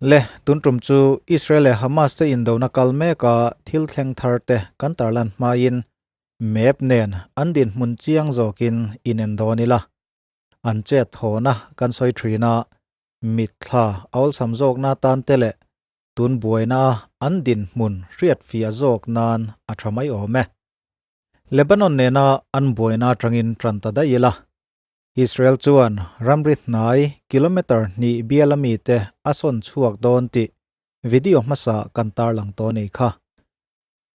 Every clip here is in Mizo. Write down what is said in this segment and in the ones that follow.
Le, tun tum chu Israel leh Hamas te indona kal meka thil thleng thar te kan tarlan hmain map nen an dinhmun chiang zawkin inen dawn ila. An chet thawhna kan sawi thin a, mitthla a awlsam zawkna tan te leh tun buaina an dinhmun hriatfiah zawk nan a tha mai awm e. Lebanon nena an buaina atangin tan ta daih ila. Israel chuan ramri hnai kilometre hnih bial ami te a sawn chhuak dawn tih video hmasa kan tarlang tawh a nih kha.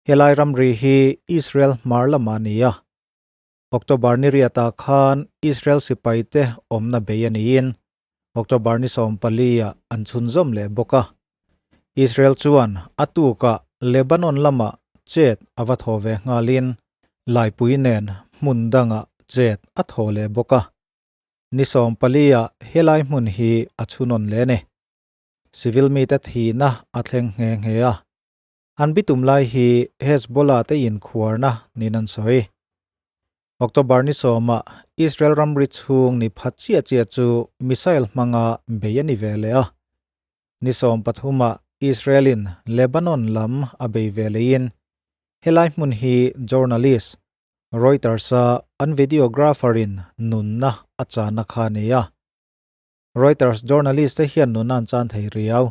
Helai ramri hi Israel hmar lamah a ni a. October ni riatah khan Israel sipaite awmna bei a niin October ni 14 ah an chhunzawm leh bawk a. Israel chuan a tukah Lebanon lamah chet a va thaw ve nghalin Laipui nen hmun dangah chet a thaw leh bawk a. Ni 14 ah helai hmun hi a chhunawn leh a ni. Civil mite thihna a thleng nghe nghe a. An bitum lai hi Hezbollah te inkhuarna niin an sawi. October ni 10 ah Israel ramri chhung ni phat chiah chiah chu missile hmanga bei a ni ve leh a. Ni 13 ah Israel-in Lebanon lam a bei ve lehin helai hmun hi journalist Reuters-a an videographer-in nunna a chahna kha a ni a. Reuters journalist te hian nunna an chan thei riau.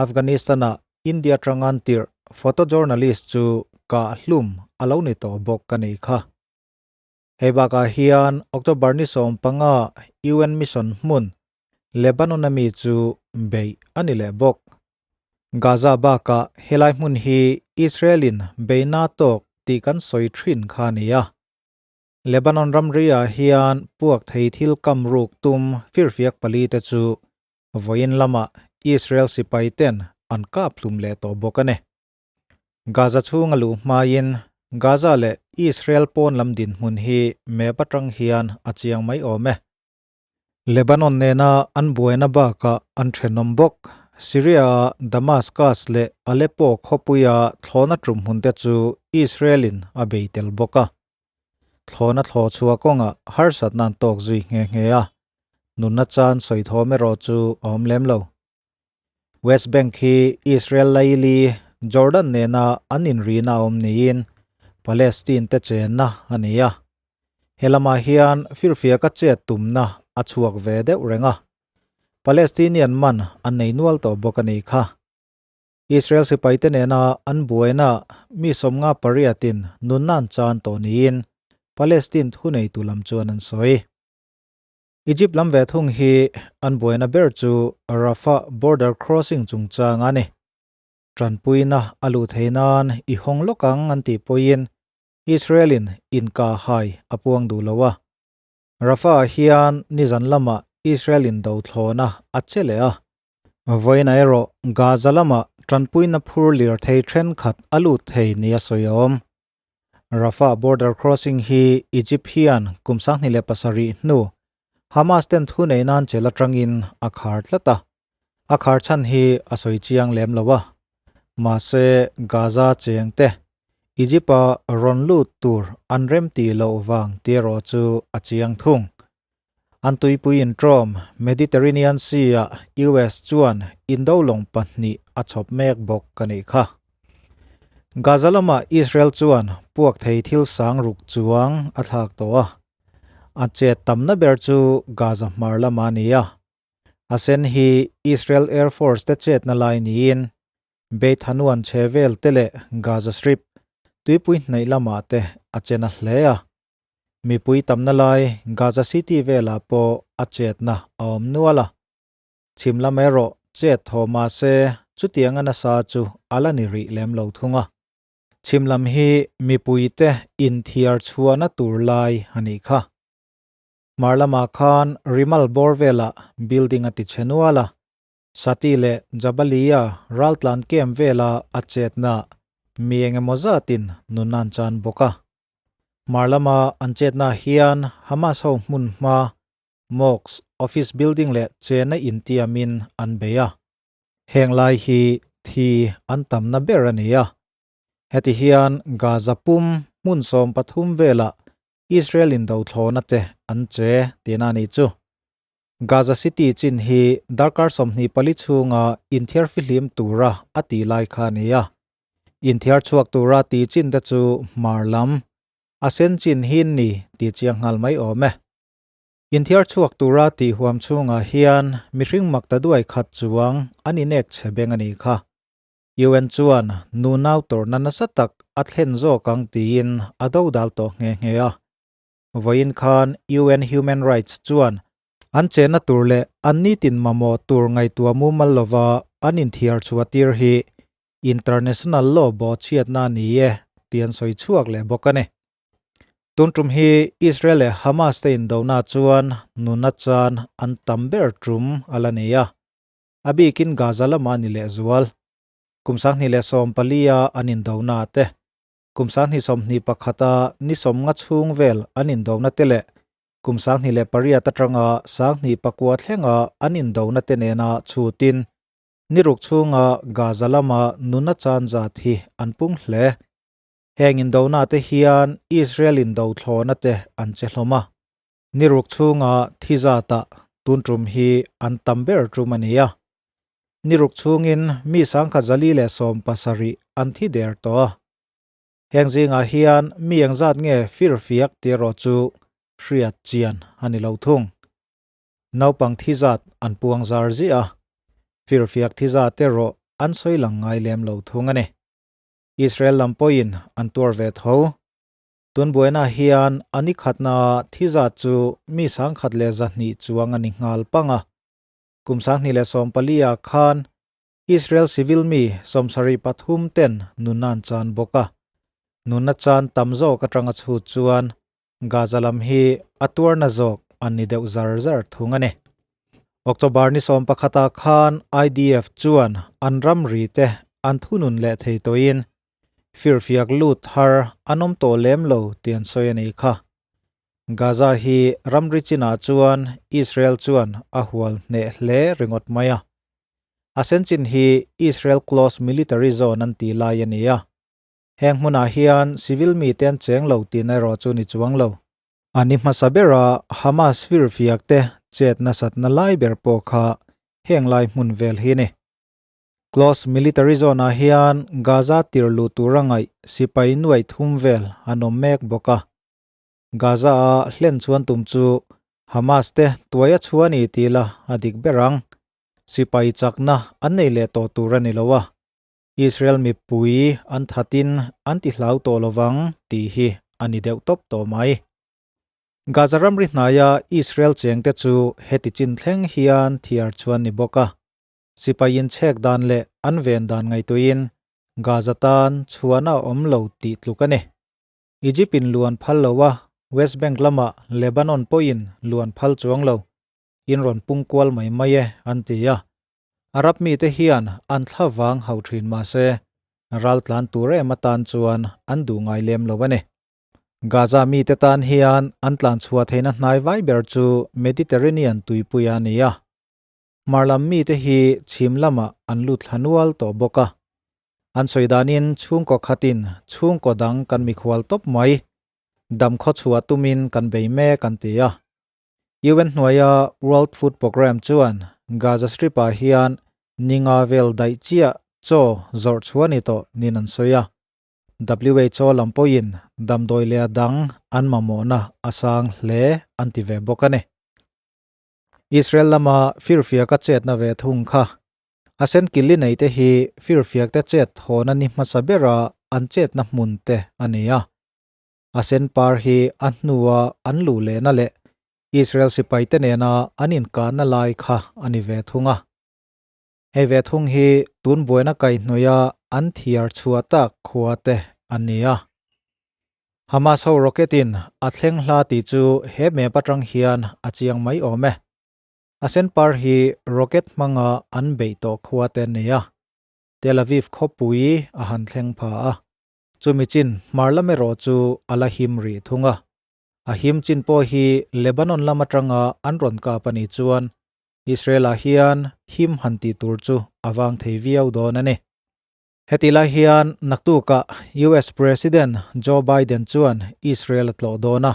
Afghanistan-ah India atanga an tirh photojournalist chu kah hlum a lo ni tawh bawk a nih kha. Hei bakah hian October ni 15 UN mission hmun Lebanon a mi chu beih a ni leh bawk. Gaza bakah helai hmun hi Israel-in beihna tawk tih kan sawi thin kha a ni a. Lebanon ramri-ah hian puak thei thil kam ruk tum firfiak pali te chu vawiin lamah Israel sipai ten an kap hlum leh tawh bawk a ni. Gaza chhunga luh hmain Gaza leh Israel pawn lam dinhmun hi map atang hian a chiang mai awm e. Lebanon nena an buaina bakah an thenawm bawk. Syria-a Damascus leh Aleppo khawpuia thlawhna tum hmun te chu Israel-in a bei tel bawk a. Thlawhna thlawh chhuah kawngah harsatna an tawk zui nghe nghe a, nunna chan sawi thawm erawh chu a awm lem lo. West Bank hi Israel laili Jordan nena an inrihna a awm niin Palestine te chenna a ni a. He lamah hian firfiaka chet tumna a chhuak ve deuh reng a. Palestinian man an nei nual tawh bawk a nih kha. Israel sipaite nena an buaina mi 58 in nunna an chan tawh niin Palestine thuneitu lam chuan an sawi. Egypt lam ve thung hi an buaina ber chu Rafah border crossing chungchang a ni. Tanpuina a luh theih nan i hawng lawk ang an tih pawhin Israel-in inka hai a puang duh lo a. Rafah-ah hian nizan lamah Israel-in do thlawhna a che leh a. Vawiina erawh Gaza lamah tanpuina phur lirthei thenkhat a lut thei nia sawi a awm. Rafah border crossing hi Egypt hian kum 2007 hnu Hamas ten thu nei nan chel atangin a khar tlat a. A khar chhan hi a sawi chiang lem lo a. Mahse Gaza cheng te Egypt-a rawn lut tur an remti loh vang tih erawh chu a chiang thung. An tuipui intrawm Mediterranean Sea-ah US chuan indo lawng pahnih a chhawp mek bawk a nih kha. Gaza lamah Israel chuan puak thei thil sang ruk chuang a thlak tawh a. A chet tamna ber chu Gaza hmar lamah a ni a. A sen hi Israel Air Force te chetna lai niin Beit Hanoun chhe vel te leh Gaza Strip tuipui hnaih lamah te a chen a hle a. Mipui tamna lai Gaza City velah pawh a chetna a awm nual a. Chhim lam erawh chet thaw mah se chutianga nasa chu a la ni rih lem lo thung a. Chhim lam hi mipuite inthiar chhuahna tur lai a nih kha. Hmar lamah khan Rimal bawr velah building a ti chhe nual a. Sati leh Jabalia raltlan camp vela a chetna mi engemaw zatin nun an chan bawk a. Hmar lama an chetna hian Hamas ho hmun hma mosque, office building leh chena intiamin an bei a. Heng lai hi thi an tamna ber a ni a. Heti hian Gaza pum hmun 13 velah Israel in do thlawhna te an che tihna a nih chu. Gaza City chin hi darkar 24 chhunga inthiar fihlim tura a ti lai kha a ni a. Inthiar chhuak tura ti chin te chu hmar lam a sen chin hi ni tih chiang nghal mai awm e. Inthiar chhuak tura tih huam chhungah hian mihring mak ta duai khat chuang an inek chhe beng a nih kha. UN chuan nu nau tawrhna nasa tak a thlen zawk ang tiin a dodal tawh nghe nghe a. Vawiin khan UN Human Rights chuan an chenna tur leh an nitin mamawh tur ngaihtuah mumal lova an inthiar chhuah tir hi international law bawhchhiatna a ni e tih an sawi chhuak leh bawk a ni. Tun tum hi Israel leh Hamas te indona chuan nuna chan an tam ber tum a la ni a. A bikin Gaza lama ni lehzual. Kum 2014 a an indona te, kum 2021 a ni 50 chhung vel an indona te leh kum 2008 atanga 2009 thlenga an indona te nena chhutin ni ruk chhunga Gaza lama nuna chan zat hi an pung hle. Heng indona te hian Israel indo thlawhna te an che hlawm a. Ni ruk chhunga thi zatah tun tum hi an tam ber tum a ni a. Ni ruk chhungin mi 1170 an thi der tawh a. Heng zingah hian mi engzat nge firfiak tih erawh chu hriat chian a ni lo thung. Naupang thi zat an puang zar ziah a, firfiak thi zat erawh an sawi lang ngai lem lo thung a ni. Israel lam pawhin an tuar ve tho. Tun buaina hian a ni khatna thi zat chu mi 1100 chuang a ni nghal pang a. Kum 2014 ah khan Israel civil mi 73 ten nunna an chan bawk a. Nunna chan tam zawk atanga chhut chuan Gaza lam hi a tuarna zawk an ni deuh zar zar thung a ni. October ni 11 ah khan IDF chuan an ramri te an thunun leh thei tawhin firfiak lut thar an awm tawh lem lo tih an sawi a nih kha. Gaza hi ramri chinah chuan Israel chuan a hual hneh hle ringawt mai a. A sen chin hi Israel Close Military Zone an tih lai a ni a. Heng hmunah hian civil mite an cheng lo tihna erawh chu ni chuang lo. A ni hmasa bera Hamas firfiak te chet nasatna lai ber pawh kha heng lai hmun vel hi a ni. Close Military Zone ah hian Gaza tir luh tura ngaih sipai nuaih thum vel an awm mek bawk a. Gaza a hlen chuan tum chu Hamas te tuai a chhuah a ni tih la a dik ber ang. Sipai chakna an nei leh tawh tur a ni lo a. Israel mipui an thatin an ti hlau tawh lovang tih hi a ni deuh tawp tawh mai. Gaza ramri hnaia Israel chengte chu heti chin thleng hian thiar chuan ni bawk a. Sipai inchhek dan leh an ven dan ngaihtuahin Gaza tan chhuahna a awm lo tih tluk a ni. Egypt in luan phal lo a, West Bank lamah Lebanon pawhin luan phal chuang lo, in rawn pung kual mai mai e an ti a. Arab mite hian an thla vang hauh thin mahse raltlan tur em atan chuan an duh ngai lem lo a ni. Gaza mite tan hian an tlan chhuah theihna hnai vai ber chu Mediterranean tuipui a ni a. Hmar lam mite hi chhim lamah an lut thla nual tawh bawk a. An sawi danin chhungkaw khatin chhungkaw dang kan mikhual tawp mai. Dam khaw chhuah tumin kan bei mek an ti a. UN hnuaia World Food Programme chuan Gaza Strip-ah hian ni nga vel daih chiah chaw zawrh chhuah a ni tawh niin an sawi a. WHO lam pawhin damdawi leh a dang an mamawhna a sang hle an ti ve bawk a ni. Israel lama firfiaka chetna ve thung kha a sen kili neite hi firfiakte chet hawna ni hmasa bera an chetna hmun te a ni a. A sen par hi a hnua an luh lehna leh Israel sipaite nena an inkahna lai kha a ni ve thung a. Hei ve thung hi tun buaina kaihhnawih a an thiar chhuah tak khua te an ni a. Hamas ho rocket in a thleng hla tih chu he map atang hian a chiang mai awm e. A sen par hi rocket hmanga an beih tawh khua te an ni a. Tel Aviv khawpui a han thleng pha a. Chumi chin hmar lam erawh chu a la him rih thung a. A him chin pawh hi Lebanon lam atanga an rawn kap a nih chuan Israel-ah hian him han tih tur chu a vang thei viau dawn a ni. Hetih lai hian naktukah US President Joe Biden chuan Israel a tlawh dawn a.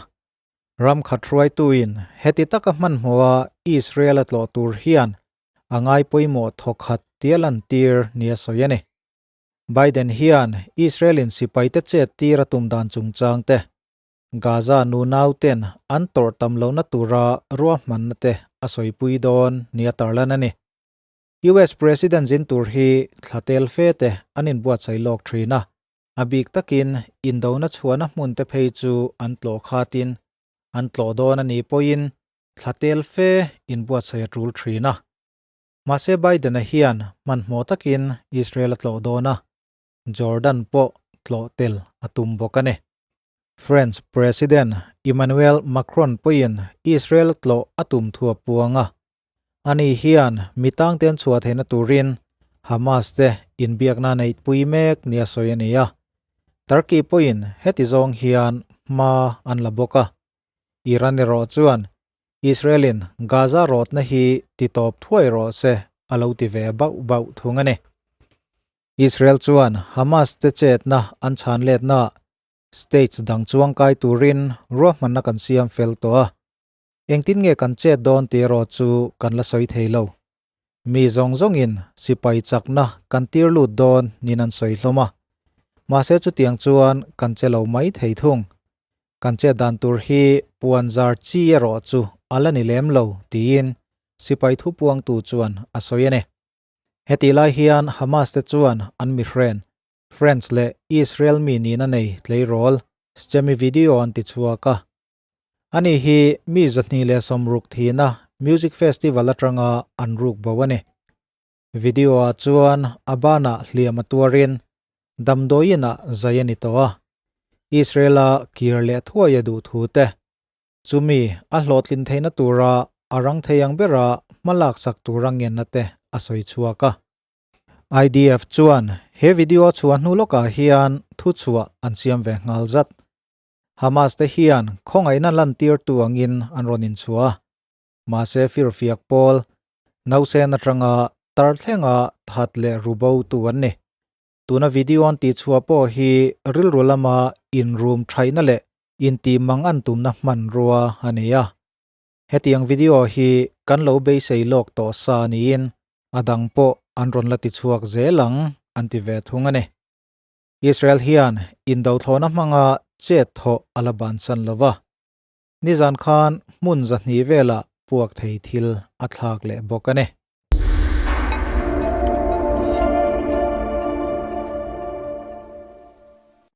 Ram khat hruaituin heti taka hmanhmawha Israel a tlawh tur hian a ngai pawimawh thawkhat tia lantir nia sawi a ni. Biden hian Israel-in sipaite chet tir a tum dan chungchang te, Gaza nunau ten an tawrh tam lohna tura ruahmanna te a sawipui dawn nia tarlan a ni. US President zin tur hi thla tel fe te an inbuatsaih lawk thin a, a bik takin indona chhuahna hmun te phei chu an tlawh khatin an tlawh dawn a nih pawhin thla tel fe inbuatsaih a tul thin a. Mahse Biden-a hian hmanhmawh takin Israel a tlawh dawn a, Jordan pawh tlawh tel a tum bawk a ni. French President Emmanuel Macron pawhin Israel tlawh a tum thu a puang a, ani hian mi tangte an chhuah theihna turin Hamas te inbiakna a neihpui mek nia sawi a ni a. Turkey pawhin heti zawng hian hma an la bawk a. Iran erawh chuan Israel-in Gaza rawtna hi titawp thuai rawh se a lo ti ve bauh bauh thung a ni. Israel chuan Hamas te chetna an chhan letnaah states dang chuangkai turin ruahmanna kan siam fel tawh a, engtin nge kan chet dawn tih erawh chu kan la sawi thei lo. Mi zawng zawngin sipai chakna kan tir lut dawn niin an sawi hlawm a, mahse chutiang chuan kan che lo mai thei thung. Kan chet dan tur hi puan zar chi erawh chu a la ni lem lo tiin sipai thupuangtu chuan a sawi a ni. Hetih lai hian Hamas te chuan an mihren, French leh Israel mi nihna nei tleirawl Schemi video an ti chhuak a. Ani hi mi 260 thihna music festival atanga an ruk bo a ni. Video ah chuan a banah hliam a tuarin damdawiin ah zai a ni tawh a. Israel a kir leh thuai a duh thu te, chumi a hlawhtlin theihna tura a rang thei ang bera hma laksak tura ngenna te a sawi chhuak a. IDF chuan he video a chhuah hnu lawkah hian thuchhuah an siam ve nghal zat. Hamas te hian khawngaihna lantirtu angin an rawn inchhuah a, mahse firfiak pawl nausen atanga tar thlenga that leh ru bo tu an ni. Tuna video an tihchhuah pawh hi rilru lama inrum thaihna leh intih mang an tumna hmanrua a ni a. Hetiang video hi kan lo beisei lawk tawh sa niin a dang pawh an rawn la tichhuak zel ang an ti ve thung a ni. Israel hian indothlawhna hmanga chet thawh a la bansan lo va, nizan khan hmun 200 velah puak thei thil a thlak leh bawk a ni.